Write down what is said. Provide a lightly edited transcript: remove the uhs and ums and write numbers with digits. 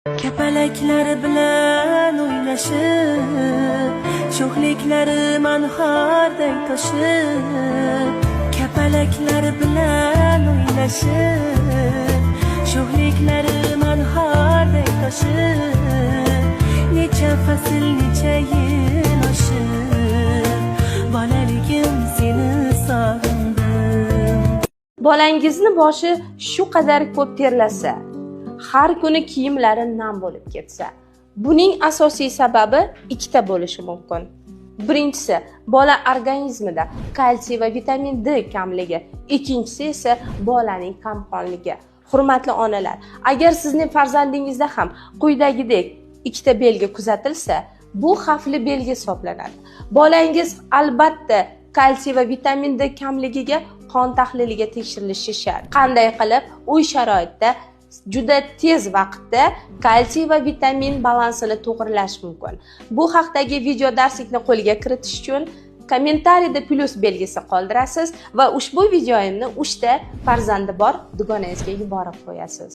Kapalaklar bilan o'ynashib, sho'xliklari anhorday toshib. Kapalaklar bilan o'ynashib, sho'xliklari anhorday toshib. Necha fasl, necha yil oshib, bolaligim, seni sog'indim. Bolangizni boshi shu qadar ko'p terlasa, har kuni kiyimlari nam bo'lib ketsa, buning asosiy sababi ikkita bo'lishi mumkin. Birinchisi, bola organizmida kalsiy va vitamin D kamligi, ikkinchisi esa bolaning kamqonligi. Hurmatli onalar, agar sizning farzandingizda ham quyidagidek ikkita belgi kuzatilsa, bu xavfli belgi hisoblanadi. Bolangiz albatta kalsiy va vitamin D kamligiga qon tahliliga tekshirilishi shart. Qanday qilib uy sharoitida juda tez vaqtda kalsiy va vitamin balansini to'g'irlash mumkin? Bu haqdagi video darslikni qo'lga kiritish uchun kommentariyda plyus belgisi qoldirasiz va ushbu videoimni uchta farzandi bor dugonangizga yuborib qo'yasiz.